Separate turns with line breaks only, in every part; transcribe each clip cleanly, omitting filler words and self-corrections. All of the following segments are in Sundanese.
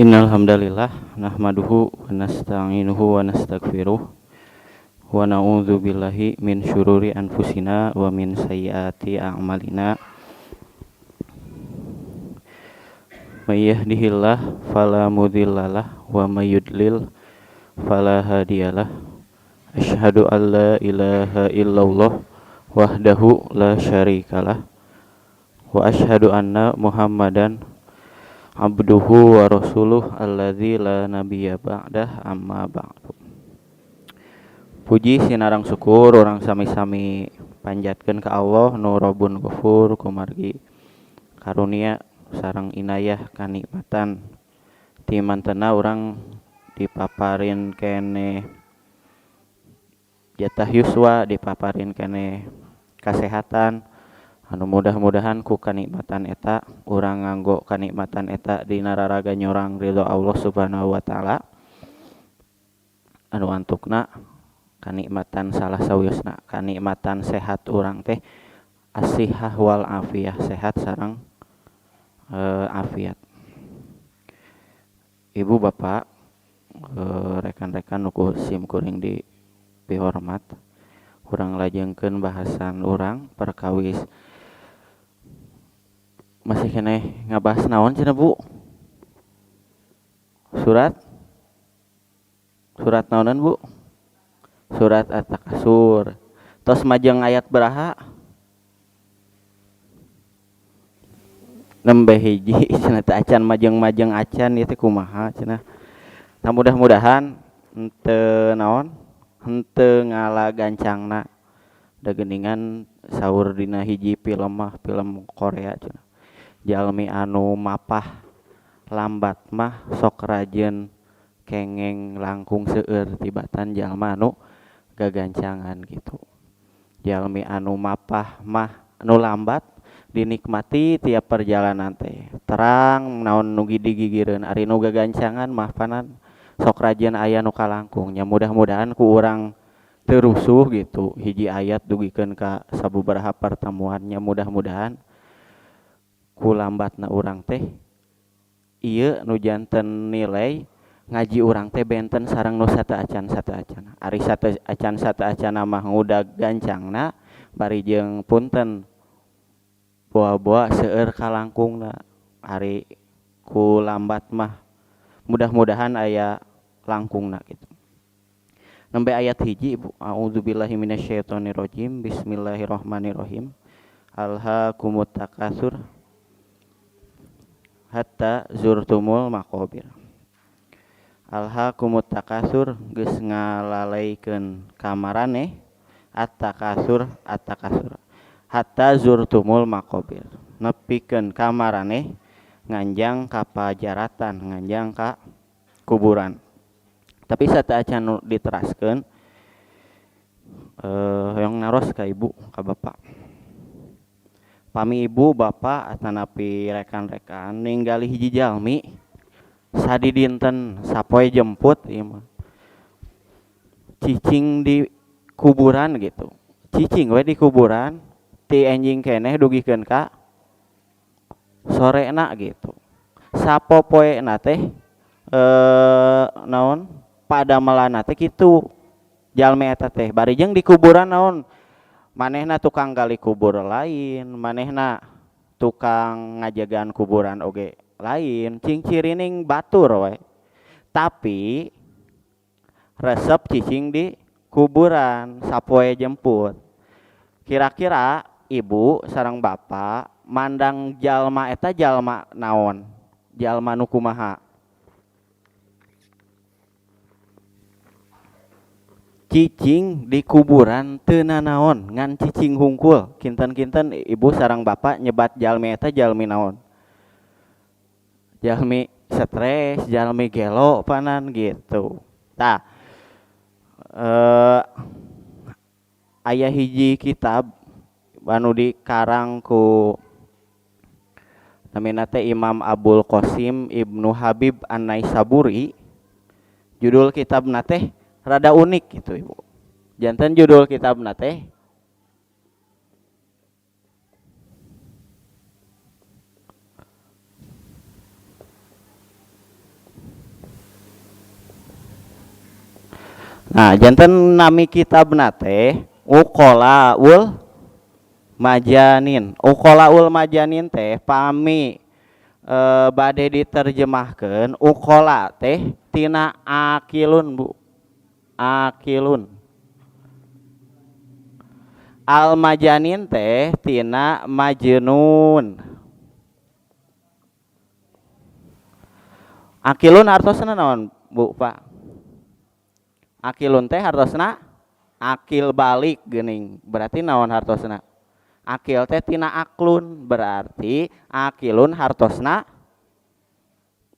Innal hamdalillah nahmaduhu wa nasta'inuhu wa nastaghfiruh wa na'udzu billahi min syururi anfusina wa min sayyiati a'malina. May yahdihillah fala mudhillalah wa may yudlil fala hadiyalah. Asyhadu an la ilaha illallah wahdahu la syarikalah wa asyhadu anna Muhammadan abduhu wa rasuluh alladzi la nabiyya ba'dah, amma ba'du. Puji sinareng syukur urang sami-sami panjatkeun ka Allah nu Rabbun Ghafur kumargi karunia sareng inayah kanikmatan ti mantena urang dipaparin keneh jatah yuswa, dipaparin keneh kasehatan anu mudah-mudahan ku kanikmatan eta urang nganggo kanikmatan eta dina raraga nyorang ridho Allah Subhanahu wa taala anu antukna kanikmatan salah sawiosna kanikmatan sehat urang teh as-sihah wal afiyah, sehat sareng afiat. Ibu bapak, rekan-rekan nu ku sim kuring di pihormat, urang lajengkeun bahasan urang perkawis masih keneh ngabahas naon cenah Bu? Surat? Surat naonan Bu? Surat At-Takatsur. Tos majeng ayat baraha? Nembe hiji cenah teh acan majeng-majeng acan ieu teh kumaha cenah. Tah mudah-mudahan henteu naon? Henteu ngalagancangna. Da geuningan saur dina hiji film mah, film Korea cenah. Jalmi anu mapah lambat mah sok rajin kengeng langkung seueur tibatan jalma anu gagancangan gitu. Jalmi anu mapah mah anu lambat dinikmati tiap perjalanan teh terang naon nu digigireun, ari nu gagancangan mah panan sok rajin aya nu kalangkung nya. Mudah-mudahan ku urang teu rusuh gitu hiji ayat dugikeun ka sababaraha pertemuan nya. Mudah-mudahan ku lambatna urang teh ieu nu janten nilai ngaji urang teh benten sareng nu sateuacan sateuacan. Ari sateuacan sateuacan mah ngudag gancangna bari jeung punten boa-boa seueur kalangkungna. Ari ku lambat mah mudah-mudahan aya langkungna gitu. Nembe ayat hiji Ibu. A'udzubillahi minasyaitonirrajim. Bismillahirrahmanirrahim. Alhaakumut takatsur hatta zurtumul maqabir. Alhaakumut takatsur geus ngalaleikeun kamaraneh at-takatsur at-takatsur hatta zurtumul maqabir, nepikeun kamaraneh nganjang ka pajaratan, nganjang ka kuburan. Tapi sateuacan diteraskeun hoyong naros ka ibu ka bapak. Pami ibu bapak atanapi rekan-rekan ninggali hiji jalmi sadidinten sapoe jemput ieu mah cicing di kuburan gitu, cicing we di kuburan ti enjing keneh dugikeun ka sorena gitu. Sapopoena teh naon padamelanna teh kitu jalmi eta teh bari jeung di kuburan naon manehna tukang gali kubur lain, manehna tukang ngajagaan kuburan oge lain, cing cirining batur we. Tapi resep cicing di kuburan sapoe jemput. Kira-kira ibu sareng bapak mandang jalma eta jalma naon? Jalma nu kumaha? Cicing di kuburan teu nanaon ngan cicing hungkul. Kinten-kinten ibu sareng bapak nyebat jalmi eta jalmi naon? Jalmi stres, jalmi gelo panan gitu. Tah aya hiji kitab anu dikarang ku namina teh Imam Abul Qasim Ibnu Habib An-Naisaburi. Judul kitabna teh rada unik gitu Ibu. Janten judul kitabna teh Nah, janten nami kitabna teh Uqalaul Majanin. Uqalaul Majanin teh pami bade diterjemahkeun, uqala teh tina akilun, Bu. Akilun. Al majanin teh tina majnun. Akilun artosna naon, Bu, Pak? Akilun teh hartosna akil balik geuning. Berarti naon hartosna? Akil teh tina aklun, berarti akilun hartosna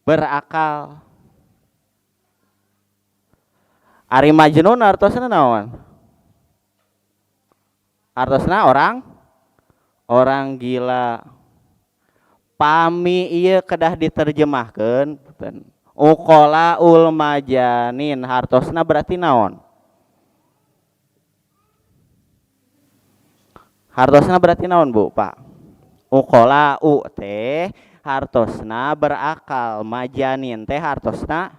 berakal. Ari majnun hartosna naon? Hartosna orang gila. Pami ieu kedah diterjemahkeun, uqalaul majanin hartosna berarti naon? Hartosna berarti naon, Bu, Pak? Uqala u teh hartosna berakal, majanin teh hartosna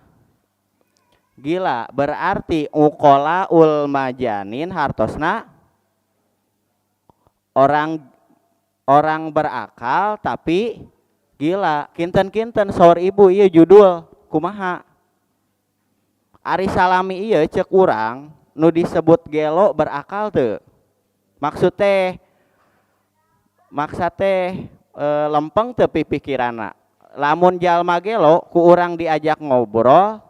gila. Berarti uqalaul majanin hartosna orang berakal tapi gila. Kinten-kinten saur ibu ieu judul kumaha? Ari salami ieu ceuk urang nu disebut gelo berakal teu? Maksud teh maksa teh lempeng teu pipikiranna. Lamun jalma gelo ku urang diajak ngobrol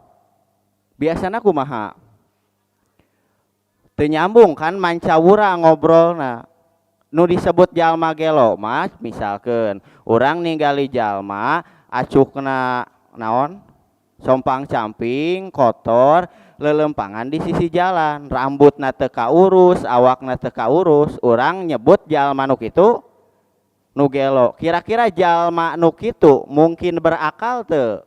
biasana kumaha? Teu nyambung kan, mancawura ngobrolna. Nu disebut jalma gelo mah misalkeun urang ningali jalma acukna naon? Sompang camping, kotor, lelempangan di sisi jalan, rambutna teu kaurus, awakna teu kaurus, urang nyebut jalma nu kitu nu gelo. Kira-kira jalma nu kitu mungkin berakal teu?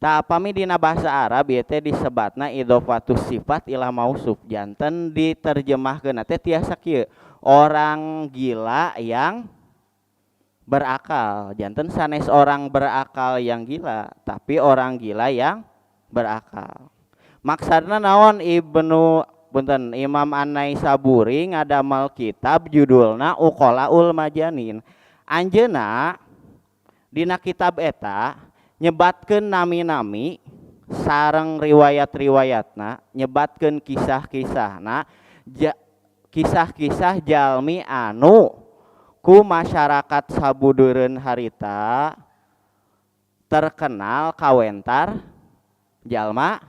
Tah, pami dina bahasa Arab ieu teh disebatna idhofatus sifat ila mausuf. Janten diterjemahkeun teh tiasa kieu, orang gila yang berakal. Janten sanes orang berakal yang gila, tapi orang gila yang berakal. Maksudna naon? Ibnu punten Imam An-Naisaburi ngadamal kitab judulna Uqalaul Majanin. Anjeunna dina kitab eta nyebatkeun nami-nami sareng riwayat-riwayatna, nyebatkeun kisah-kisahna, kisah-kisah jalmi anu ku masyarakat sabudeureun harita terkenal kawentar jalma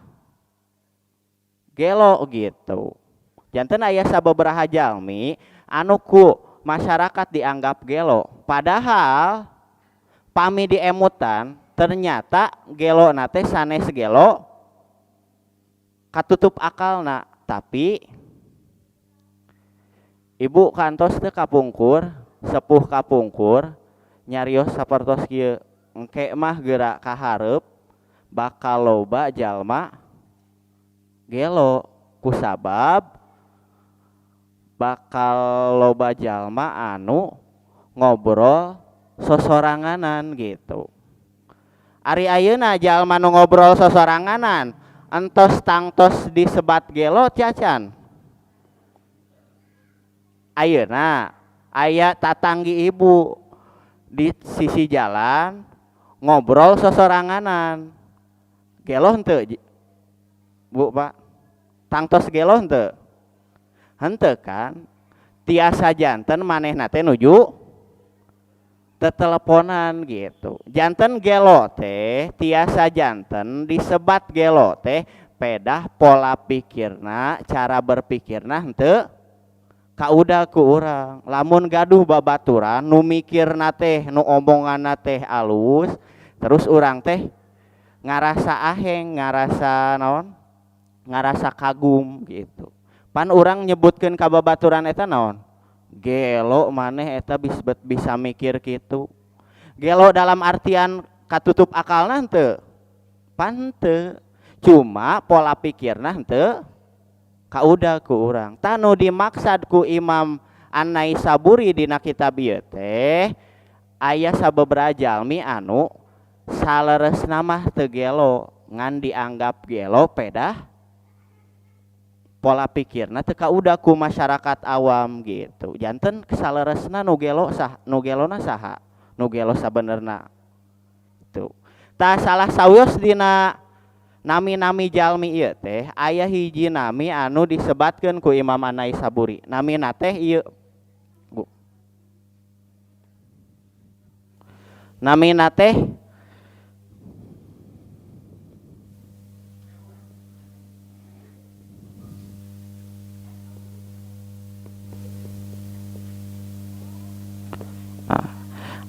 gelo gitu. Janten aya sababaraha jalmi anu ku masyarakat dianggap gelo, padahal pami diemutan ternyata gelo nate sanes gelo katutup akalna. Tapi ibu kantos teu kapungkur, sepuh kapungkur nyarios sapertos kieu, engke mah geura kahareup bakal loba jalma gelo kusabab bakal loba jalma anu ngobrol sosoranganan gitu. Ari ayeuna jalma nu ngobrol sosoranganan entos tangtos disebat gelo cacan. Ayeuna aya tatanggi ibu di sisi jalan ngobrol sosoranganan, gelo henteu, Bu, Pak? Tangtos gelo henteu? Henteu kan? Tiasa janten manehna teh nuju teteleponan gitu. Janten gelo teh tiasa janten disebat gelo teh pedah pola pikirna, cara berpikirna henteu kauda ku urang. Lamun gaduh babaturan nu mikirna teh, nu omonganna teh alus, terus urang teh ngarasa aheng, ngarasa naon? Ngarasa kagum gitu. Pan urang nyebutkeun ka babaturan eta naon? Gelo maneh eta bisa mikir kitu. Gelo dalam artian katutup akalna henteu? Pan henteu. Cuma pola pikirna henteu kauda ku urang. Tah, nu dimaksad ku Imam An-Naisaburi dina kitab ieu teh aya sababaraha jalmi anu saleresna mah teu gelo. Ngan dianggap gelo pedah pola pikirna teu kauda ku masyarakat awam gitu. Janten saleresna nu gelo sah, nu gelona saha? Nu gelo sabenerna. Tuh. Tah salah sawios dina nami-nami jalmi ieu teh aya hiji nami anu disebatkeun ku Imam An-Naisaburi. Namina teh ieu. Bu. Namina teh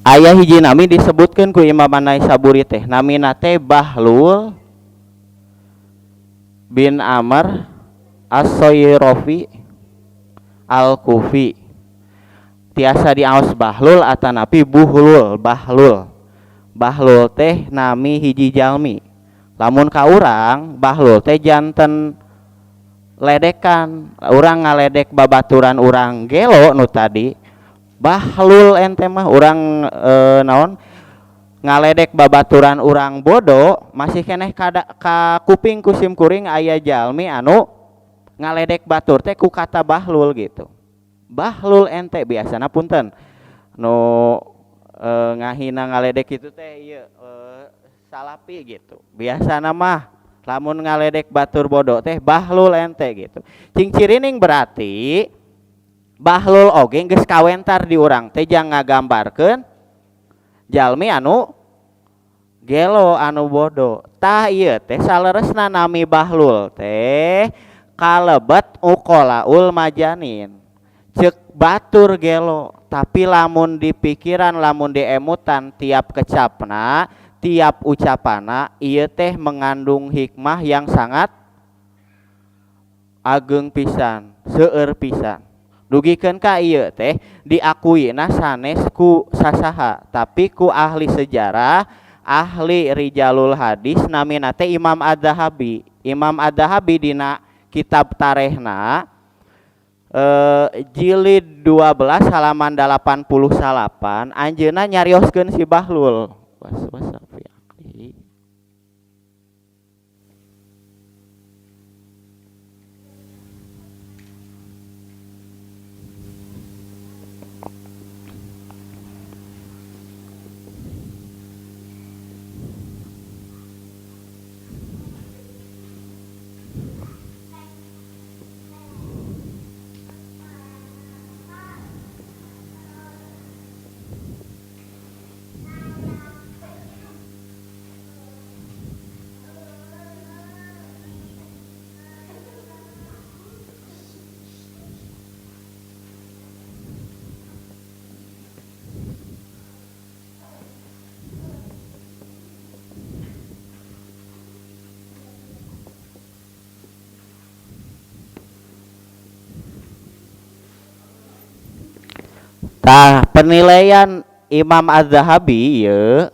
aya hiji nami disebutkeun ku Imam An-Naisaburi teh. Namina teh Bahlul bin Amr As-Sayrafi Al-Kufi. Tiasa diaos Bahlul atanapi Buhlul, Bahlul. Bahlul teh nami hiji jalmi. Lamun ka urang Bahlul teh janten ledekan. Urang ngaledek babaturan urang gelo nu tadi. Bahlul ente mah urang naon ngaledek babaturan urang bodoh masih keneh ka kuping ku sim kuring aya jalmi anu ngaledek batur teh ku kata bahlul gitu. Bahlul ente biasana punten nu ngahina ngaledek itu teh ieu salapi gitu. Biasana mah lamun ngaledek batur bodoh teh bahlul ente gitu. Cing cirining berarti bahlul oge geus kawentar di urang teh jang ngagambarkeun jalmi anu gelo anu bodoh. Tah ieu teh saleresna nami bahlul teh kalebet uqalaul majanin. Ceuk batur gelo, tapi lamun dipikiran lamun diemutan tiap kecapna, tiap ucapana ieu teh mengandung hikmah yang sangat ageng pisan, seueur pisan. Dugikeun ka ieu teh diakuina sanes ku sasaha, tapi ku ahli sejarah, ahli rijalul hadis namina teh Imam Adz-Dzahabi. Imam Adz-Dzahabi dina kitab tarehna jilid 12 halaman 89 anjeunna nyarioskeun si Bahlul. Was-was fi aqlihi. Tah penilaian Imam Az-Zahabi ieu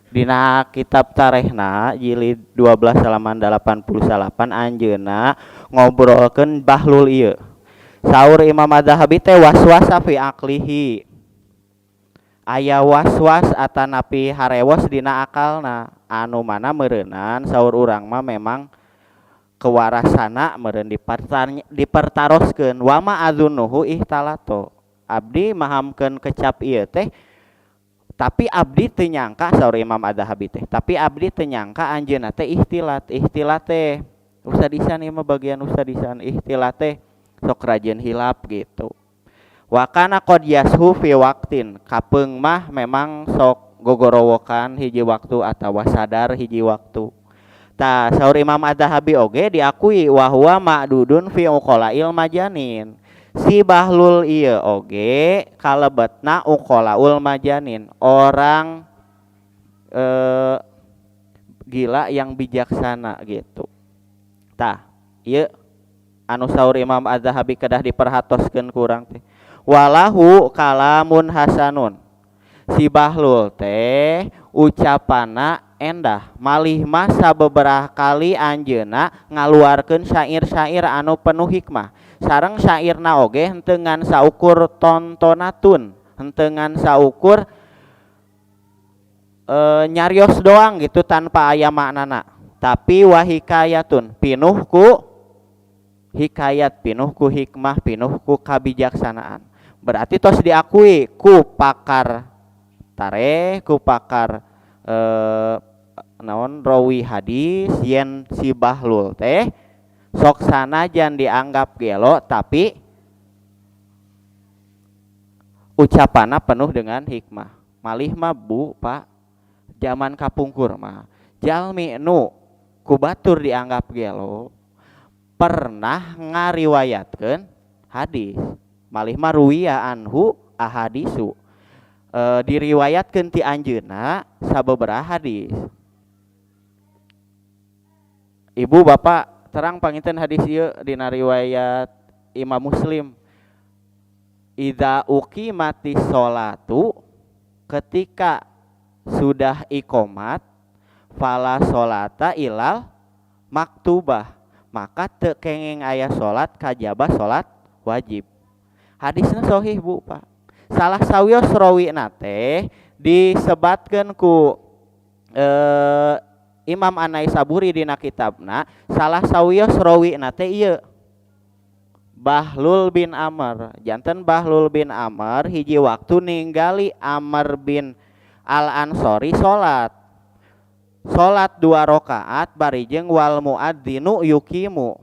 dina kitab tarehna jilid 12 halaman 89 anjeunna ngobrolkeun Bahlul ieu. Saur Imam Az-Zahabi teh waswasa fi aqlihi. Aya waswas atanapi harewos dina akalna anu mana meureunan saur urang mah memang kewarasana meureun dipertaroskeun wama adzunnuhu ihtalato. Abdi mahamkeun kecap ieu teh tapi abdi teu nyangka saur Imam Az-Zahabi teh tapi abdi teu nyangka anjeunna teh ihtilat. Ihtilat teh Ustad Isan ieu mah bagian Ustad Isan ihtilat teh sok rajin hilap gitu. Wa kana qad yashu fi waqtin kapeung mah memang sok gogorowokan hiji waktu atawa sadar hiji waktu. Tah saur Imam Az-Zahabi oge diakui wa huwa ma'dudun fi uqalail majanin. Si Bahlul ieu oge kalebetna uqalaul majanin, orang gila yang bijaksana gitu. Tah ieu anu saur Imam Az-Zahabi kedah diperhatoskeun ku urang teh. Walahu kalamun hasanun. Si Bahlul teh ucapanna endah, malih masa beberapa kali anjeunna ngaluarkeun syair-syair anu penuh hikmah. Sareng syairna oge henteu ngan saukur tontonatun, henteu ngan saukur nyarios doang gitu tanpa aya maknana. Tapi wa hikayatun, pinuh ku hikayat, pinuh ku hikmah, pinuh ku kabijaksanaan. Berarti tos diakui ku pakar tareh, ku pakar naon, rawi hadis, yen si Bahlul teh sok sanajan dianggap gelo, tapi ucapanna penuh dengan hikmah. Malih mah, Bu, Pak, zaman kapungkur mah jalmi nu ku batur dianggap gelo pernah ngariwayatkeun hadis. Malih mah ruwiya anhu ahadisu, diriwayatkeun ti anjeunna sababaraha hadis. Ibu bapak terang panginten hadis ieu dina riwayat Imam Muslim. Idza uqimatis sholatu, ketika sudah ikomat, fala sholata ilal maktubah, maka teu kenging aya salat kajaba salat wajib. Hadisnya sahih, Bu, Pak. Salah sawios rawina teh disebatkeun ku Imam An-Naisaburi dina kitabna, salah sawios rawina teh ieu Bahlul bin Amr. Janten Bahlul bin Amr hiji waktu ninggali Amr bin Al Ansori salat, salat dua rakaat, bari jeung wal muadzinu yuqimu,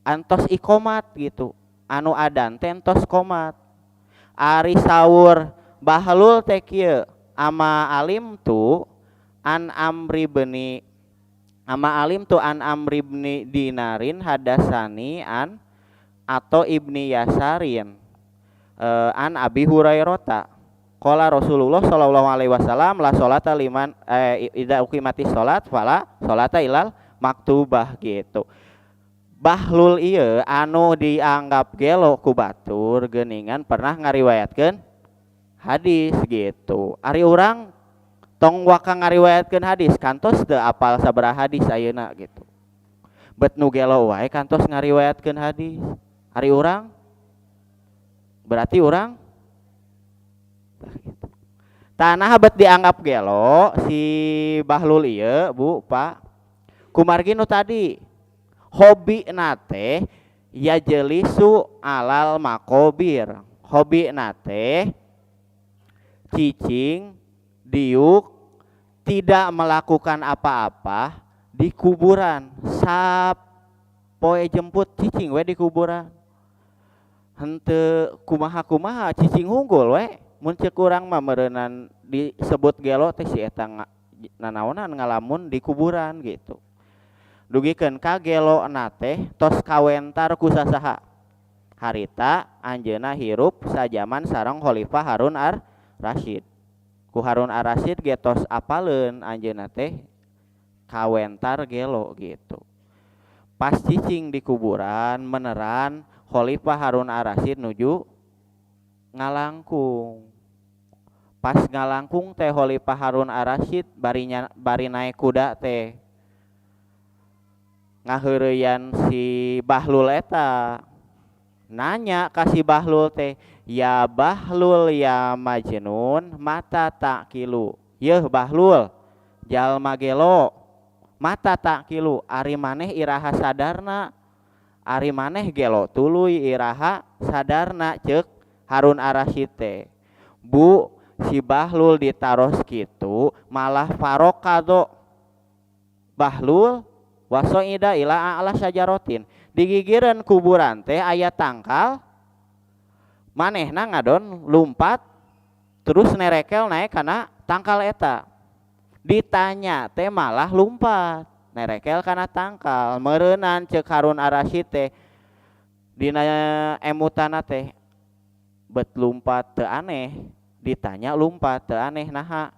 antos ikomat gitu, anu adan teh entos komat. Ari saur Bahlul teh kieu, ama alim tu an Amri beni, ama alim tu an Amri bni Dinarin hadasani an atau Ibni Yasarin an Abi Hurairah qala Rasulullah sallallahu alaihi wasallam la sholata liman idza uqimatis sholat fala sholata ilal maktubah gitu. Bahlul ieu anu dianggap gelo ku batur geuningan pernah ngariwayatkeun hadis gitu. Ari urang tong waka ngariwayatkeun hadis, kantos teu apal sabaraha hadis ayeuna gitu. Bet nu gelo wae kantos ngariwayatkeun hadis. Ari urang berarti urang gitu. Tanah bet dianggap gelo si Bahlul ieu, Bu, Pak, kumargi nu tadi hobi teh yajlisu alal makobir, hobi nate cicing diuk, tidak melakukan apa-apa di kuburan. Sapoe jemput cicing we di kuburan, henteu kumaha-kumaha, cicing hunggul we. Mun ceuk urang mah meureunan disebut gelo teh si eta nanaonan ngalamun di kuburan gitu. Dugikeun ka gelona teh tos kawentar ku sasaha. Harita anjeunna hirup sajaman sareng Khalifah Harun Ar-Rasyid. Ku Harun Ar-Rasyid ge tos apaleun anjeunna teh kawentar gelo gitu. Pas cicing di kuburan meneran, Khalifah Harun Ar-Rasyid nuju ngalangkung. Pas ngalangkung teh Khalifah Harun Ar-Rasyid bari naik kuda teh ngaheureyan si Bahlul eta, nanya ka si Bahlul teh, ya Bahlul ya majnun mata ta'qilu, yeuh Bahlul jalma gelo, mata ta'qilu, ari maneh iraha sadarna, ari maneh gelo tuluy iraha sadarna, ceuk Harun Ar-Rasyid teh. Bu, si Bahlul ditaros kitu malah farokado Bahlul wasoida ila a'la syajarotin. Digigireun kuburan teh aya tangkal, manehna ngadon lumpat terus nerekel naik kana tangkal eta. Ditanya teh malah lumpat nerekel kana tangkal. Meureunan ceuk Harun Ar-Rasyid teh dina emutana teh, bet lumpat teu aneh, ditanya lumpat teu aneh, naha?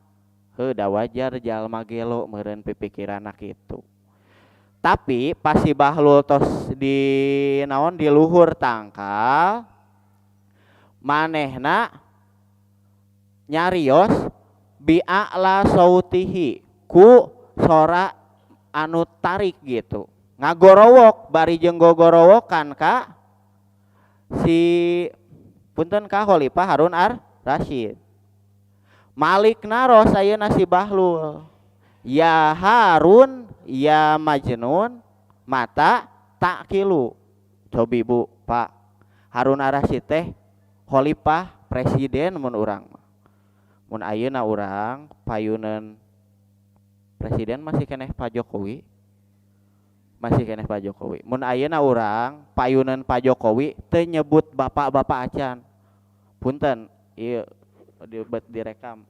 Heuh, da wajar jalma gelo meureun pipikiranna kitu. Tapi pas si Bahlul tos di naon, di luhur tangkal, manehna nyarios bi'a'la sautihi, ku sora anu tarik gitu, ngagorowok, bari jeung gogorowokan ka si punten, ka Khalifah Harun Ar-Rasyid. Malik naros ayeuna si Bahlul, ya Harun. ya Majnun mata ta'qilu. Cobi Bu, Pak, Harun Ar-Rasyid teh khalifah presiden mun urang mah. Mun ayeuna urang payuneun presiden masih keneh Pak Jokowi. Masih keneh Pak Jokowi. Mun ayeuna urang payuneun Pak Jokowi teu nyebut bapak-bapak acan. Punten, ieu direkam.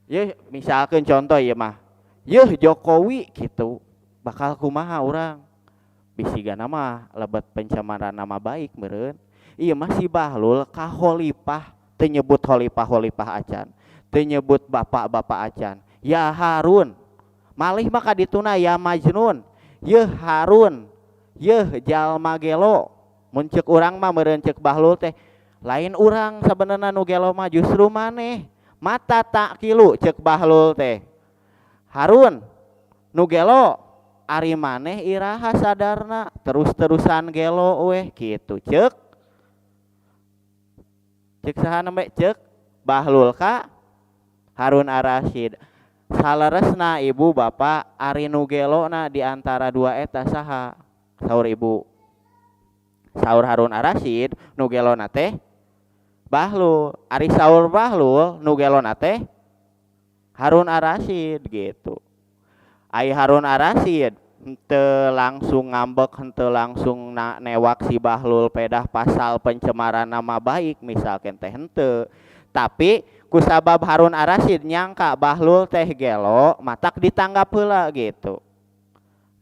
Yeuh misalkeun contoh ieu mah. Yeuh Jokowi kitu bakal kumaha urang? Bisigana mah lebet pencemaran nama baik meureun. Ieu mah si Bahlul ka khalifah teu nyebut khalifah-khalifah acan. Teu nyebut bapak-bapak acan. Ya Harun. Malih mah kadituna ya Majnun. Yeuh Harun. Yeuh jalma gelo. Mun ceuk urang mah meureun ceuk Bahlul teh lain urang sabenerna nu gelo mah justru maneh. Mata ta'qilu ceuk Bahlul teh. Harun nu gelo ari maneh iraha sadarna terus-terusan gelo weh kitu ceuk. Ceuk saha nembe ceuk Bahlul ka Harun Ar-Rasyid. Saleresna ibu bapak ari nu gelona di antara dua eta saha? Saur ibu. Saur Harun Ar-Rasyid nu gelona teh Bahlul. Ari saur Bahlul nu gelona teh Harun Ar-Rasyid gitu. Ai Harun Ar-Rasyid henteu langsung ngambek, henteu langsung newak si Bahlul pedah pasal pencemaran nama baik misalkan teh henteu. Tapi kusabab Harun Ar-Rasyid nyangka Bahlul teh gelo, matak ditanggap heula gitu.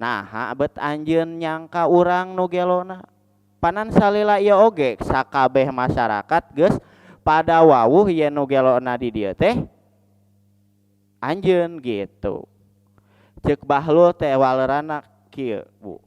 Nah, bet anjeun nyangka urang nu gelona. Panan salila ieu oge sakabeh masyarakat geus pada wawuh yen nu gelona di dieu teh anjeun gitu. Ceuk Bahlul teh walerana kieu, Bu.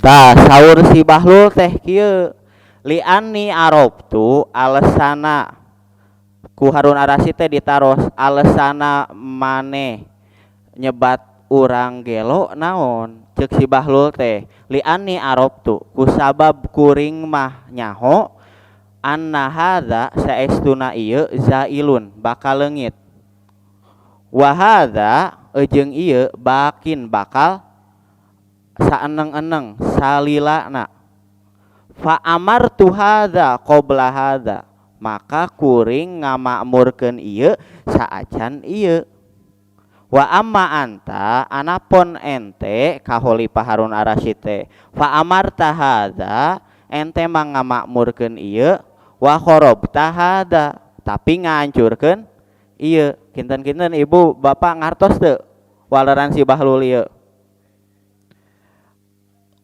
Tah saur si Bahlul teh kieu li'anni arabtu alesana ku Harun Ar-Rasyid teh ditaros alesana maneh nyebat urang gelo naon ceuk si Bahlul teh li'anni arabtu kusabab kuring mah nyaho anna hadza saestuna ieu zailun bakal leungit wa hadza jeung ieu bakin bakal saeneng-eneng salilana fa amartu hadza qabla hadza maka kuring ngamakmurkeun ieu saacan ieu wa amma anta anapon ente ka Khalifah Harun Ar-Rasyid teh fa amarta hadza ente mah ngamakmurkeun ieu wa kharabta hadza tapi ngahancurkeun ieu. Kinten-kinten ibu bapak ngartos teu waleran si Bahlul ieu?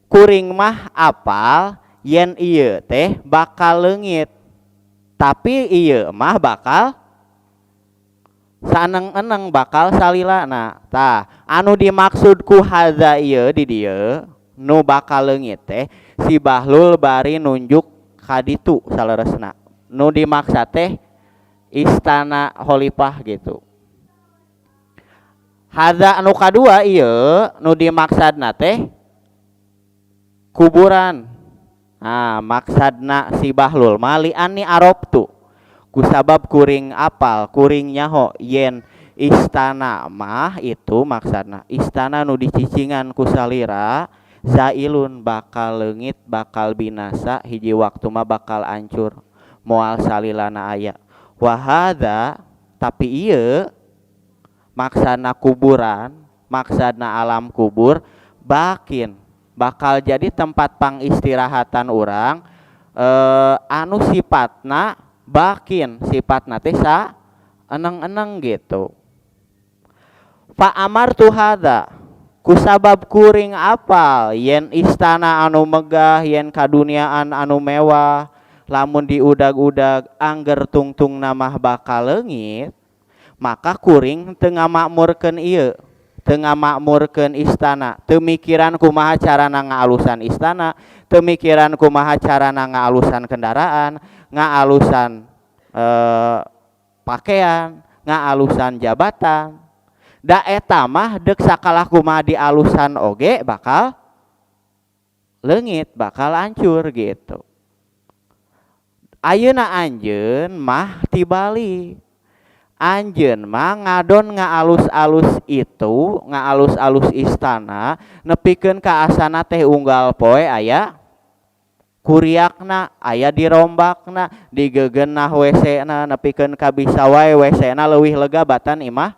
Kuring mah apal yen ieu teh bakal leungit tapi ieu mah bakal saneng-eneng bakal salilana. Tah anu dimaksud ku hadza ieu di dieu nu bakal leungit teh si Bahlul bari nunjuk ka ditu saleresna nu dimaksa teh istana khalifah gitu. Hadza anu kadua ieu nu dimaksadna teh kuburan. Nah, maksadna si Bahlul mali ani arabtu kusabab kuring apal kuring nyaho yen istana mah itu maksadna istana nu dicicingan ku salira zailun bakal leungit bakal binasa hiji waktu mah bakal hancur moal salilana aya. Wa hadza tapi ieu maksana kuburan maksana alam kubur bakin bakal jadi tempat pangistirahatan urang anu sifatna bakin sifatna teh sa eneng-eneng gitu. Fa amartu hadza Kusabab kuring apal yen istana anu megah, yen kaduniaan anu mewah, lamun diudag-udag angger tungtungna mah bakal leungit, maka kuring teu ngamakmurkeun ieu, teu ngamakmurkeun istana, teu mikiran kumaha carana ngaalusan istana, teu mikiran kumaha carana ngaalusan kendaraan, ngaalusan pakaian, ngaalusan jabatan. Da eta mah dek sakalah kumaha dialusan oge bakal leungit, bakal hancur gitu. Ayeuna anjeun mah tibalik. Anjeun mah ngadon ngaalus-alus itu, ngaalus-alus istana, nepikeun ka asana teh unggal poe aya kuriakna, aya dirombakna, digegenah WC-na, nepikeun ka bisa wae WC-na leuwih lega batan imah,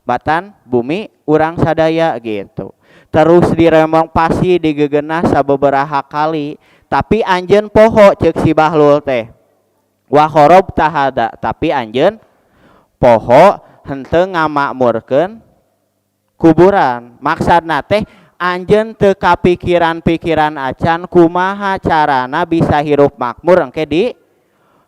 batan bumi urang sadaya gitu. Terus direnovasi, digegenah sababaraha kali, tapi anjeun poho. Ceuk si Bahlul teh, wa kharabta hadza, tapi anjeun poho henteu ngamakmurkeun kuburan. Maksudna teh anjeun teu kapikiran-pikiran acan kumaha carana bisa hirup makmur engke di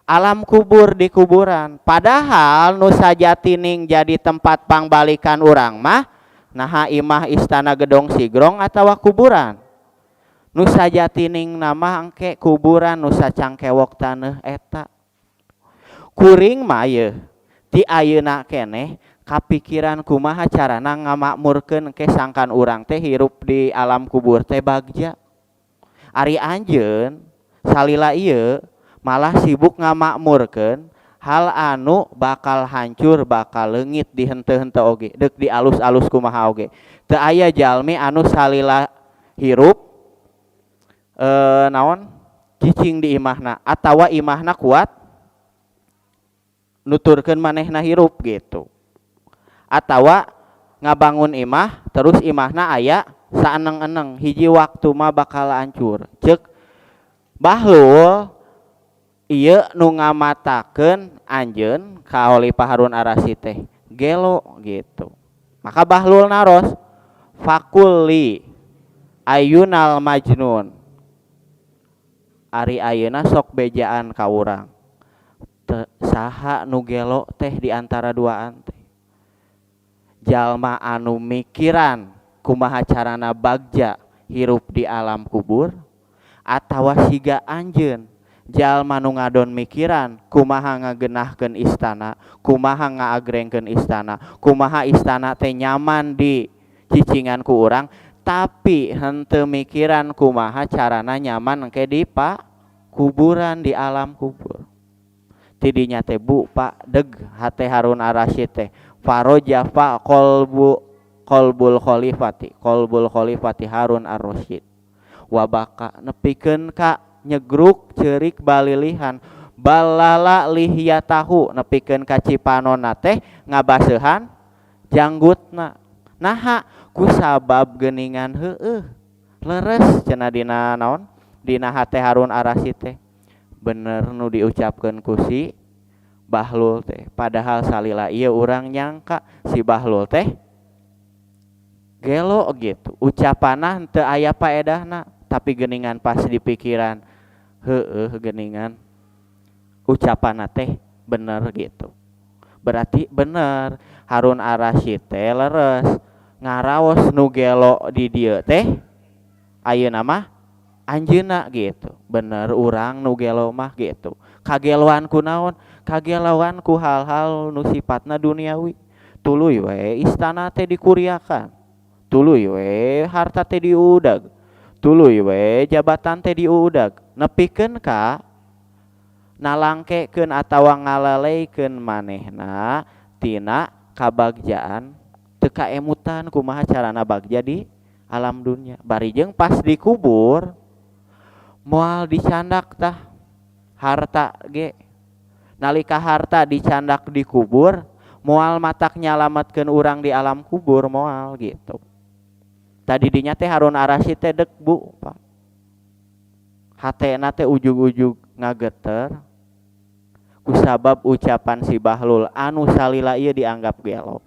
alam kubur, di kuburan. Padahal nu sajatining jadi tempat pangbalikan urang mah naha imah, istana, gedong sigrong atawa kuburan? Nu sajatining nama engke kuburan nu sacangkewok taneuh eta. Kuring mah yeuh ti ayeuna keneh kapikiran kumaha carana ngamakmurkeun engke sangkan urang teh hirup di alam kubur teh bagja. Ari anjeun salila ieu malah sibuk ngamakmurkeun hal anu bakal hancur, bakal leungit di henteu-henteu oge, deuk dialus-alus kumaha oge. Teu aya jalmi anu salila hirup naon, cicing di imahna atawa imahna kuat nuturkeun manehna hirup gitu, atawa ngabangun imah terus imahna aya saeneng-eneng. Hiji waktu mah bakal hancur. Ceuk Bahlul ieu nu ngamatakeun anjeun ka Khalifah Harun Ar-Rasyid teh gelo gitu. Maka Bahlul naros, faqul li ayyunal majnun. Ari ayeuna sok bejaan ka urang, saha nu gelo teh di antara duaan teh? Jalma anu mikiran kumaha carana bagja hirup di alam kubur atawa siga anjeun, jalma nu ngadon mikiran kumaha ngagenahkeun istana, kumaha ngaagrengkeun istana, kumaha istana teh nyaman di cicingan ku urang, tapi henteu mikiran kumaha carana nyaman engke di pa kuburan, di alam kubur? Tidinya teh, Bu, Pak, deg hate Harun Ar-Rasyid teh. Farajafa qalbu qalbul khalifati, qalbul khalifati Harun Ar-Rasyid, wabaka, nepikeun ka nyegruk ceurik balilihan, balala lihyatahu, nepikeun ka cipanonna teh ngabaseuhan janggutna. Naha? Ku sabab geuningan heueuh leres cenah dina naon, dina hate Harun Ar-Rasyid teh, bener nu diucapkeun ku si Bahlul teh. Padahal salila ieu urang nyangka si Bahlul teh gelo gitu, ucapanna teu aya paedahna, tapi geuningan pas dipikiran, heueuh, geuningan ucapanna teh bener gitu. Berarti bener Harun Ar-Rasyid teh leres ngaraos, nu gelo di dieu teh ayeuna mah anjeunna gitu. Bener urang nu gelo mah gitu. Kageloan ku naon? Kageloan ku hal-hal nu sifatna duniawi. Tuluy we istana teh dikuriakan, tuluy we harta teh diudag, tuluy we jabatan teh diudag, nepikeun ka nalangkekeun atawa ngalaleikeun manehna tina kabagjaan, teu kaemutan kumaha carana bagja di alam dunia. Bari jeung pas dikubur moal dicandak tah harta ge. Nalika harta dicandak dikubur, moal matak nyalametkeun urang di alam kubur, moal gitu. Tadi dinya teh Harun Ar-Rasyid teh dek, Bu, Pak, hatena teh ujug-ujug ngageter kusabab ucapan si Bahlul anu salila ieu dianggap gelo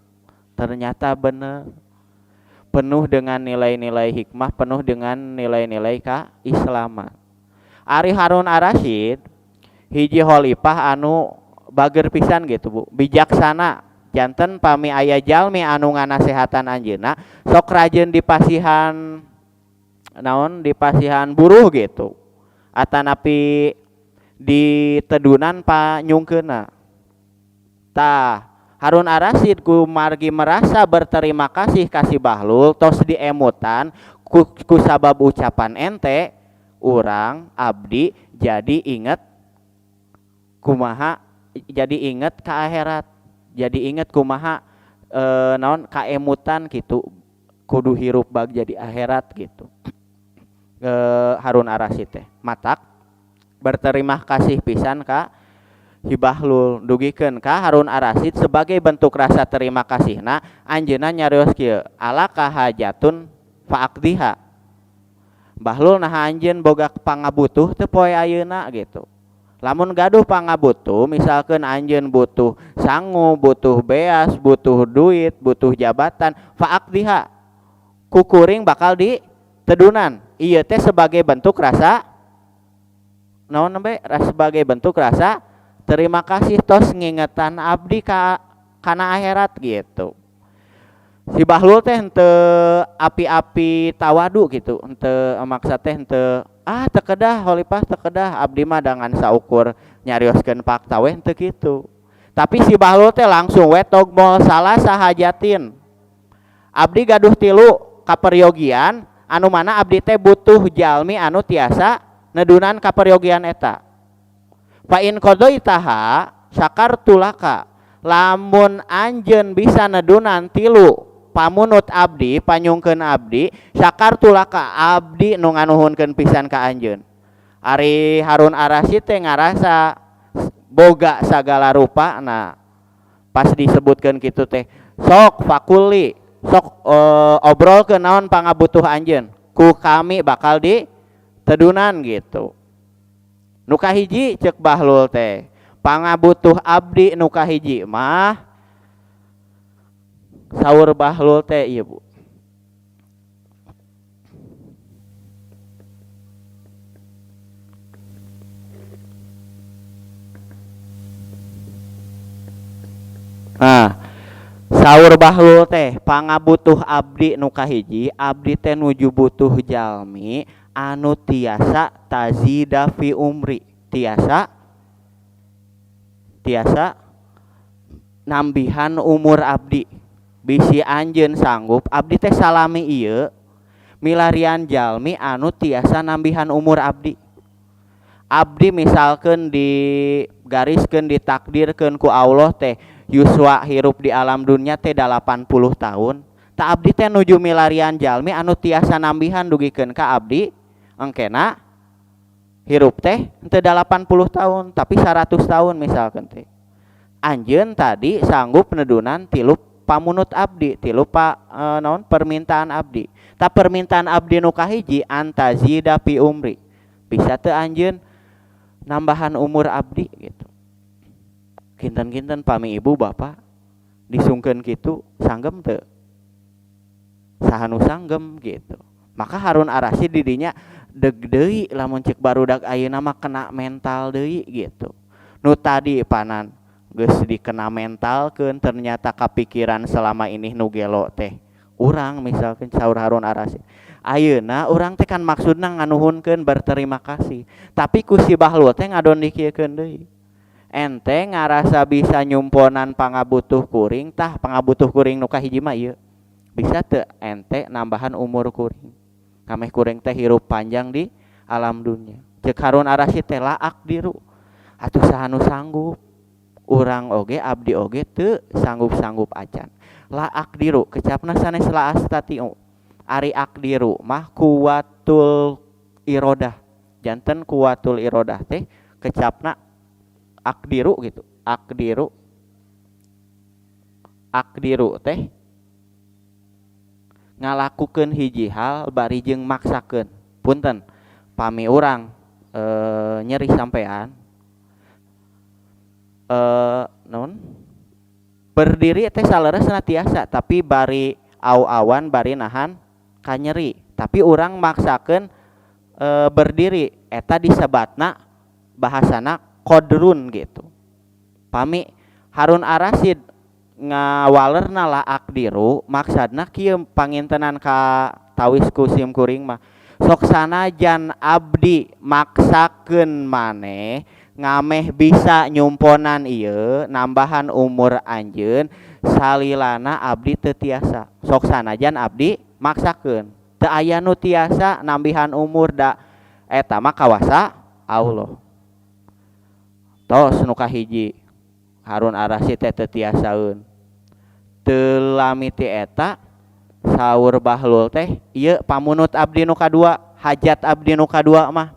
ternyata bener. Penuh dengan nilai-nilai hikmah, penuh dengan nilai-nilai keislaman. Ari Harun Ar-Rasyid hiji khalifah anu bager pisan gitu Bu, bijaksana. Janten pami aya jalmi anu nganasehatan anjeunna sok rajin dipasihan naon, dipasihan buruh gitu, atanapi ditedunan panyungkeunna. Tah Harun Ar-Rasyid kumargi merasa berterima kasih ka si Bahlul tos diemutan ku sabab ucapan ente urang abdi jadi inget kumaha, jadi inget ka akhirat, jadi inget kumaha naon kaemutan gitu, kudu hirup bag jadi akhirat gitu. Harun Ar-Rasyid teh matak berterima kasih pisan ka si Bahlul, dugikeun ka Harun Ar-Rasyid sebagai bentuk rasa terima kasihna anjeunna nyarios kieu, alaka hajatun fa'aqdiha. Bahlul naha anjeun boga pangabutuh teu poe ayeuna gitu. Lamun gaduh pangabutuh, misalkeun anjeun butuh sangu, butuh beas, butuh duit, butuh jabatan, fa'aqdiha, ku kuring bakal ditedunan. Ieu teh sebagai bentuk rasa naon nembe, sebagai bentuk rasa terima kasih tos ngingetan abdi ka kana akhirat gitu. Si Bahlul teh henteu api-api tawadu gitu, henteu maksa teh henteu teu kedah khalifah, teu kedah abdi mah dangan saukur nyarioskeun fakta we, henteu kitu. Tapi si Bahlul teh langsung we togmol salah sahajatin. Abdi gaduh tilu kaperyogian anu mana abdi teh butuh jalmi anu tiasa nedunan kaperyogian eta. Fa in qadaitaha syakartu laka, lamun anjeun bisa nedunan tilu pamunut abdi, panyungkeun abdi, syakartu laka, abdi nu nganuhunkeun pisan ka anjeun. Ari Harun Ar-Rasyid teh ngarasa boga sagala rupa. Nah pas disebutkeun kitu teh sok fakuli, sok obrolkeun naon pangabutuh anjeun, ku kami bakal ditedunan gitu. Nu kahiji cek Bahlul teh, pangabutuh abdi nu kahiji mah saur Bahlul teh ieu Bu. Nah, saur Bahlul teh pangabutuh abdi nu kahiji, abdi teh nuju butuh jalmi anu tiasa tazida fi umri, tiasa nambihan umur abdi. Bisi anjeun sanggup abdi teh salami ieu milarian jalmi anu tiasa nambihan umur abdi. Abdi misalkeun digariskeun ditakdirkeun ku Allah teh yuswa hirup di alam dunia teh 80 tahun. Ta abdi teh nuju milarian jalmi anu tiasa nambihan dugikeun ka abdi engkena hirup teh henteu 80 tahun tapi 100 tahun misalkeun teh. Anjeun tadi sanggup nedunan tilu pamunut abdi, tilu naon permintaan abdi. Ta permintaan abdi nu kahiji antazida fi umri. Bisa teu anjeun nambahan umur abdi gitu. Kinten-kinten pami ibu bapak disungkeun kitu sanggem teu? Saha nu sanggem gitu. Maka Harun Ar-Rasyid didinya deg deui lamun cek barudak ayeuna mah kena mental deui gitu. Nu tadi panan geus dikena mentalkeun ternyata kapikiran selama ini nu gelo teh urang misalkan saur Harun Ar-Rasyid. Ayeuna urang teh kan maksudna nganuhunkeun berterima kasih, tapi ku si Bahlul teh ngadon dikieukeun deui. Ente ngarasa bisa nyumponan pangabutuh kuring, tah pangabutuh kuring nu kahiji mah ieu. Bisa teu ente nambahan umur kuring. Kameh kuring teh hirup panjang di alam dunia. Ceuk Harun Ar-Rasyid teh laak diru. Atuh saha nu sanggup? Urang oge abdi oge teu sanggup-sanggup acan. Laak diru kecapna sanes la astatiu. Ari akdiru mah kuwatul irodah. Janten kuwatul irodah teh kecapna akdiru gitu. Akdiru. Akdiru teh ngalakukeun hiji hal bari jeung maksakeun. Punten pami urang nyeri sampean naon berdiri teh saleresna tiasa tapi bari Aw-awan bari nahan kanyeri, tapi urang maksakeun berdiri, eta disebatna bahasana qadrun gitu. Pami Harun Ar-Rasyid ngawalerna la aqdiru, maksadna kieu pangintenan ka tawis ku sim kuring mah, sok sanajan abdi maksakeun maneh ngameh bisa nyumponan ieu nambahan umur anjeun, salilana abdi teu tiasa. Sok sanajan abdi maksakeun, teu aya nu tiasa nambihan umur, da eta mah kawasa Allah. Tos nu kahiji Harun Ar-Rasyid teh teu tiasaeun. Teu lami ti eta saur Bahlul teh, ieu pamunut abdi nu kadua, hajat abdi nu kadua mah.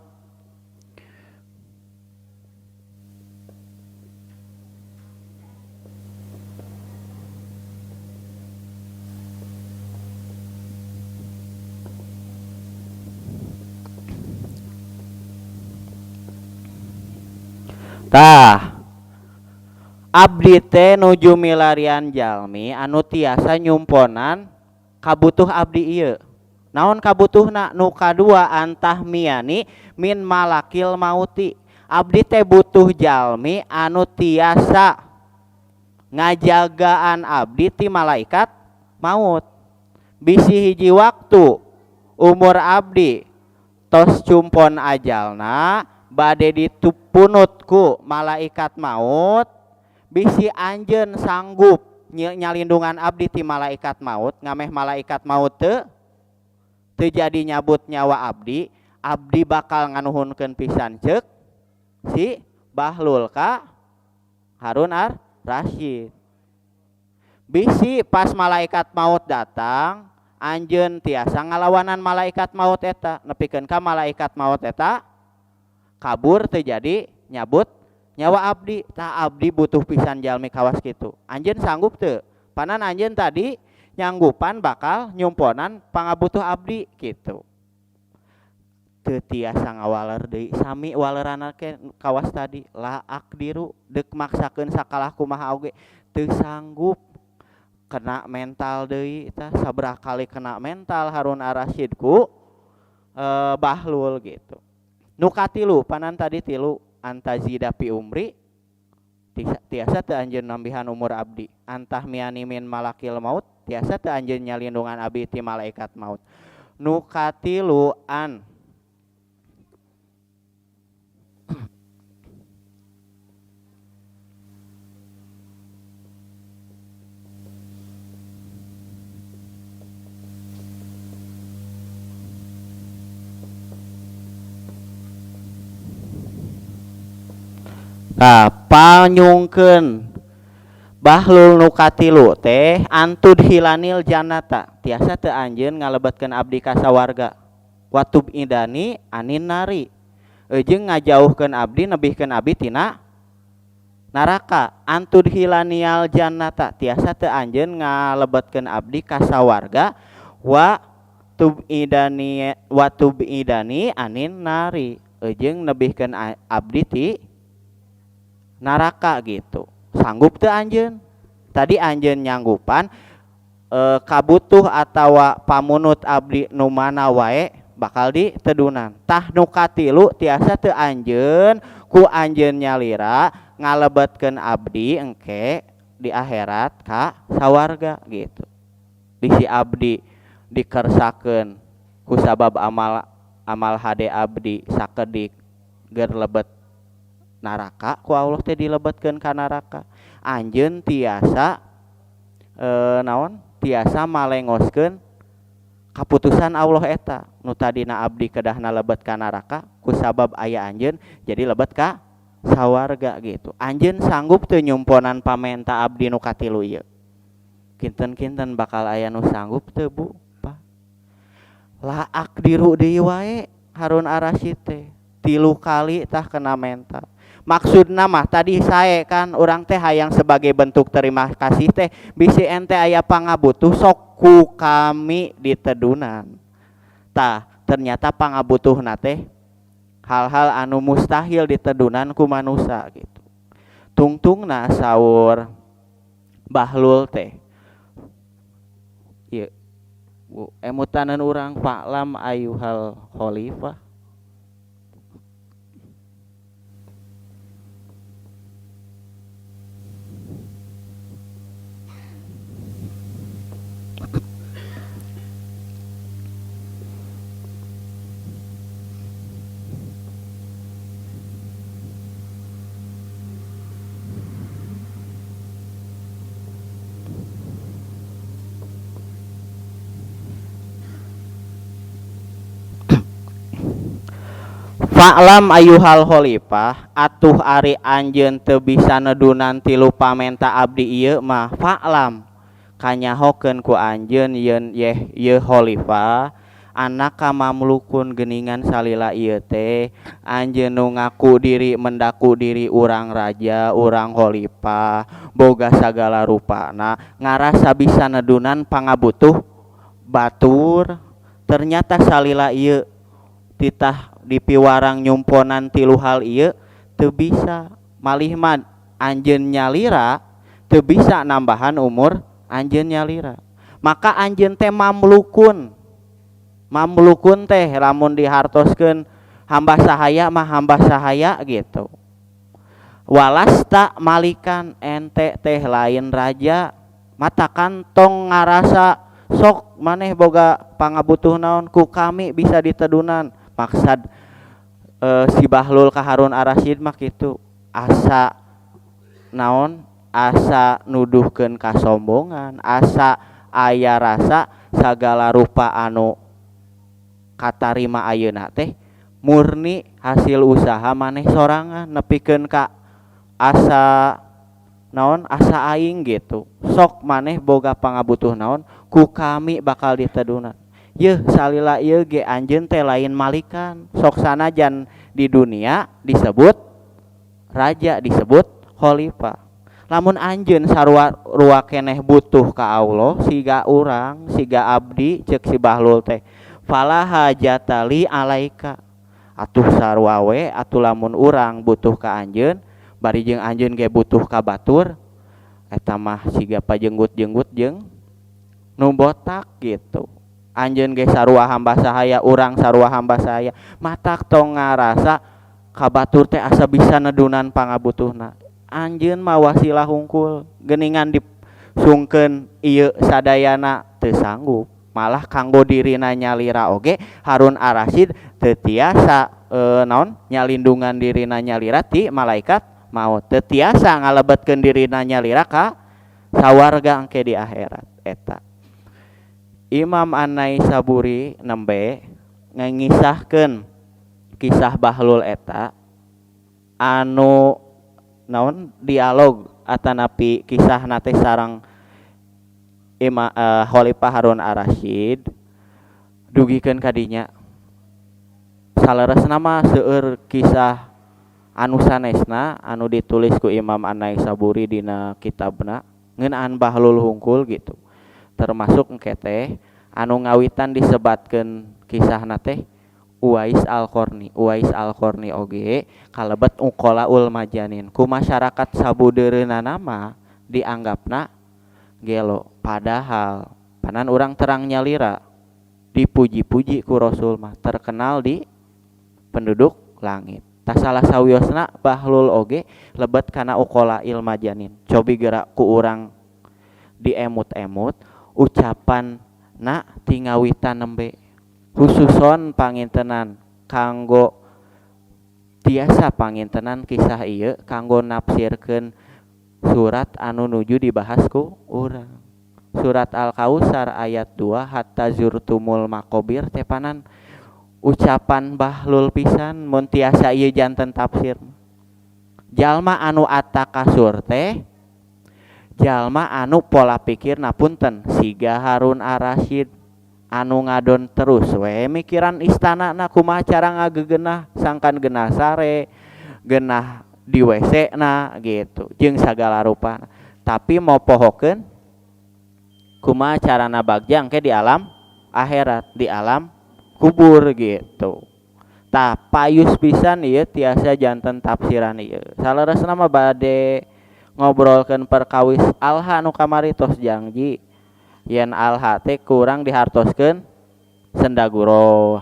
Tah, abdi teh nuju milarian jalmi anu tiasa nyumponan kabutuh abdi ieu. Naon kabutuhna? Nu kadua antah miani min malakil mauti. Abdi teh butuh jalmi anu tiasa ngajagaan abdi ti malaikat maut. Bisi hiji waktu umur abdi tos cumpon ajalna bade ditupunut ku malaikat maut, bisi anjeun sanggup nyalindungan abdi ti malaikat maut, ngameh malaikat maut teu jadi nyabut nyawa abdi, abdi bakal nganuhunkeun pisan ceuk si Bahlul ka Harun Ar-Rasyid. Bisi pas malaikat maut datang, anjeun tiasa ngalawanan malaikat maut eta, nepikeun ka malaikat maut eta kabur teu jadi nyabut nyawa abdi. Tah abdi butuh pisan jalmi kawas kitu. Anjeun sanggup teu? Panan anjeun tadi nyanggupan bakal nyumponan pangabutuh abdi kitu. Teu tiasa ngawaler deui, sami walerana ke kawas tadi, la aqdiru, deuk maksakeun sakalah kumaha oge teu sanggup. Kena mental deui tah, sabaraha kali kena mental Harun Ar-Rasyid ku Bahlul gitu. Nu katilu, panan tadi tilu, antazida fi umri, tiasa teu anjeun nambihan umur abdi. Antah miani min malakil maut, tiasa teu anjeun nyalindungan abdi ti malaikat maut. Nu katilu an Nah, panyungkeun Bahlul nu katilu teh antud hilanil jannata, tiasa teu anjeun ngalebetkeun abdi ka sawarga. Watub idani anin nari, jeung ngajauhkeun abdi nebihkeun abdi tina neraka. Antud hilanial jannata, tiasa teu anjeun ngalebetkeun abdi ka sawarga. Wa tub idani, wa tub idani anin nari, jeung nebihkeun abdi ti neraka gitu. Sanggup teu anjeun? Tadi anjeun nyanggupan kabutuh atawa pamunut abdi nu mana wae bakal ditedunan. Tah nu katilu tiasa teu anjeun ku anjeun nyalira ngalebetkeun abdi engke di akhirat ka sawarga gitu. Bisi abdi dikersakeun ku sabab amal hade abdi sakedik ger lebet neraka, ku Allah teh dilebetkeun ka neraka. Anjeun tiasa naon? Tiasa malengoskeun kaputusan Allah eta nu tadina abdi kedahna lebet ka neraka, ku sabab aya anjeun jadi lebet ka sawarga gitu. Anjeun sanggup teu nyumponan pamenta abdi nu katilu ieu? Kinten-kinten bakal aya nu sanggup teu, Bu? Pak? La aqdiru deui wae Harun Ar-Rasyid teh. 3 kali tah kena mental. Maksudna mah tadi sae kan urang teh hayang sebagai bentuk terima kasih teh bisi ente aya pangabutuh sok ku kami ditedunan. Tah ternyata pangabutuhna teh hal-hal anu mustahil ditedunan ku manusa gitu. Tungtungna saur Bahlul teh. Ieu Bu, emutanan urang fa'lam ayuhal khalifah. Fa'lam ayuhal khalifah atuh ari anjeun teu bisa nedunan tilu pamenta abdi ieu mah fa'lam kanyahokeun ku anjeun yeun yeh yeuh khalifah anaka mamlukun geuningan salila ieu teh anjeun nu ngaku diri mendaku diri urang raja urang khalifah boga sagala rupana ngarasa bisa nedunan pangabutuh batur ternyata salila ieu titah dipiwarang nyumponan tilu hal ieu teu bisa malih mah anjeun nyalira teu bisa nambahan umur anjeun nyalira maka anjeun teh mamlukun mamlukun teh lamun dihartoskeun hamba sahaya mah hamba sahaya gitu walasta malikan ente teh lain raja mata kantong ngarasa sok maneh boga pangabutuh naon ku kami bisa ditedunan maksad si Bahlul ka Harun Ar-Rasyid mah kitu asa naon asa nuduhkeun kasombongan asa aya rasa sagala rupa anu katarima ayeuna teh murni hasil usaha maneh sorangan nepikeun ka asa naon asa aing gitu sok maneh boga pangabutuh naon ku kami bakal ditedunan yeuh salila ieu ge anjeun teh lain malikan sok sanajan di dunia disebut raja disebut khalifah lamun anjeun sarua rua keneh butuh ka Allah siga urang siga abdi ceuk si Bahlul teh fala hajata li alaika atuh sarua we atuh lamun urang butuh ka anjeun bari jeung anjeun ge butuh ka batur eta mah siga pajenggut-jenggut jeung nu botak gitu anjeun ge sarua hamba sahaya urang sarua hamba sahaya matak tong ngarasa ka batur teh asa bisa nedunan pangabutuhna anjeun mah wasilah hungkul geuningan disungkeun ieu sadayana teu sanggup malah kanggo dirina nyalira oge Harun Ar-Rasyid teu tiasa naon nyalindungan dirina nyalira ti malaikat maut teu tiasa ngalebetkeun dirina nyalira ka sawarga engke di akhirat eta Imam An-Naisaburi nembe ngisahkeun kisah Bahlul eta anu naon dialog atanapi kisahna teh sareng Khalifah Harun Ar-Rasyid dugikeun ka dinya saleresna mah seueur kisah anu sanesna anu ditulis ku Imam An-Naisaburi dina kitabna ngeunaan Bahlul hungkul gitu termasuk engke teh anu ngawitan disebatkeun kisahna teh Uwais Al-Qarni. Uwais Al-Qarni oge kalebet uqalaul majanin ku masyarakat sabudeureunana mah dianggapna gelo padahal panan urang terang nyalira dipuji-puji ku Rasul mah terkenal di penduduk langit. Tah salah sawiosna Bahlul oge lebet kana uqalail majanin. Cobi gerak ku urang diemut-emut ucapan na tingawitan nembe khususon pangintenan kanggo tiasa pangintenan kisah ieu kanggo nafsirkeun surat anu nuju dibahas ku urang. Surat Al-Kautsar ayat 2 hatta zurtumul maqabir teh panan ucapan Bahlul pisan mun tiasa ieu janten tafsir. Jalma anu atakasur teh jalma anu pola pikirna punten siga Harun Ar-Rasyid anu ngadon terus we mikiran istanana kumaha cara ngagegenah sangkan genah sare genah di WC na gitu jeung sagala rupana tapi mau pohokeun kumaha carana bagja engke di alam akhirat di alam kubur gitu. Tah payus pisan ieu tiasa janten tafsiran ieu saleresna mah bade ngobrolkeun perkawis alha nu kamari tos janji Yen alha teh kurang dihartoskeun senda gurau,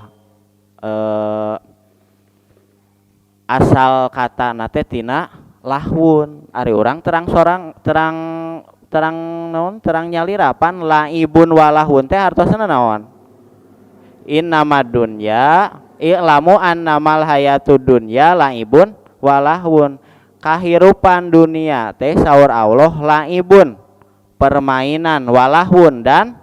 asal katana teh tina lahwun. Ari urang terang sorang, terang terang naon, terang nyalira pan laibun walahwun teh hartosna naon? Innamad dunya i'lamu annamal hayatud dunya laibun walahwun. Kahirupan dunia teh saur Allah laibun, permainan, walahwun dan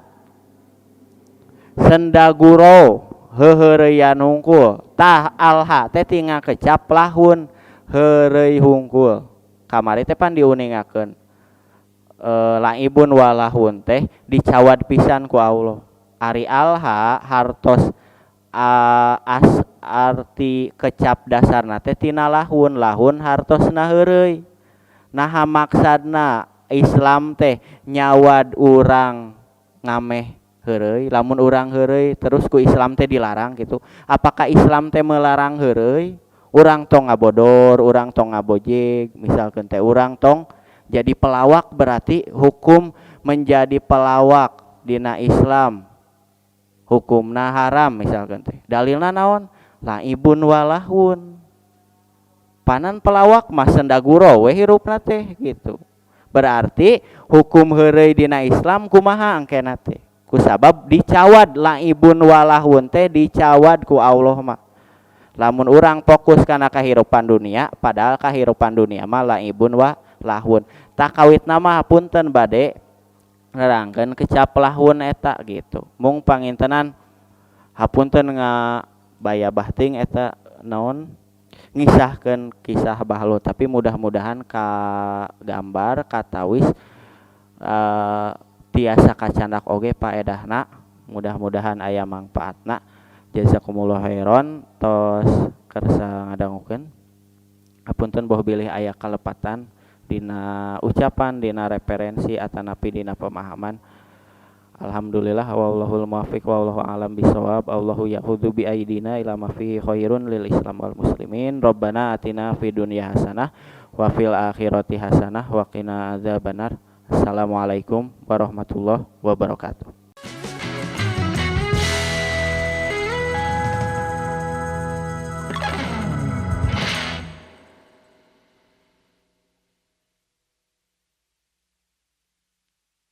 senda gurau, heuheureyan hungkul. Tah, alha teh tina kecap lahwun, heureuy hungkul. Kamari teh pan diuningakeun, laibun walahwun teh dicawad pisan ku Allah. Ari alha hartos as arti kecap dasarna teh tina lahwun. Lahwun hartosna heureuy. Naha maksadna Islam teh nyawad urang ngameh heureuy? Lamun urang heureuy terus ku Islam teh dilarang gitu, apakah Islam teh melarang heureuy? Urang tong ngabodor, urang tong ngabojeg misalkan teh, urang tong jadi pelawak. Berarti hukum menjadi pelawak dina Islam hukumna haram misalkan teh. Dalilna naon? Laibun walahwun. Panan pelawak mah senda gurau we hirupna teh gitu. Berarti hukum heureuy dina Islam kumaha angkena teh? Kusabab dicawad laibun walahwun teh, dicawad ku Allah mah. Lamun urang fokus kana kahirupan dunia, padahal kahirupan dunia mah laibun wa lahwun. Tah, kawitna mah punten bade nerangkeun kecap lahwun eta gitu. Mung pangintenan hapunten ngabayabah teuing eta naon, ngisahkeun kisah bahlul, tapi mudah-mudahan ka gambar katawis, tiasa kacandak oge paedahna. Mudah-mudahan aya mangpaatna. Jazakumullah khairan tos kersa ngadangukeun. Hapunten boh bilih aya kalepatan dina ucapan, dina referensi, atanapi dina pemahaman. Alhamdulillah, wallahul muwaffiq, wallahu a'lam bisshawab. Allahu ya'khudzu bi aidina ila ma fihi khairun lil Islam wal muslimin. Rabbana atina fid dunya hasanah wa fil akhirati hasanah wa qina adzabannar. Assalamualaikum warahmatullahi wabarakatuh.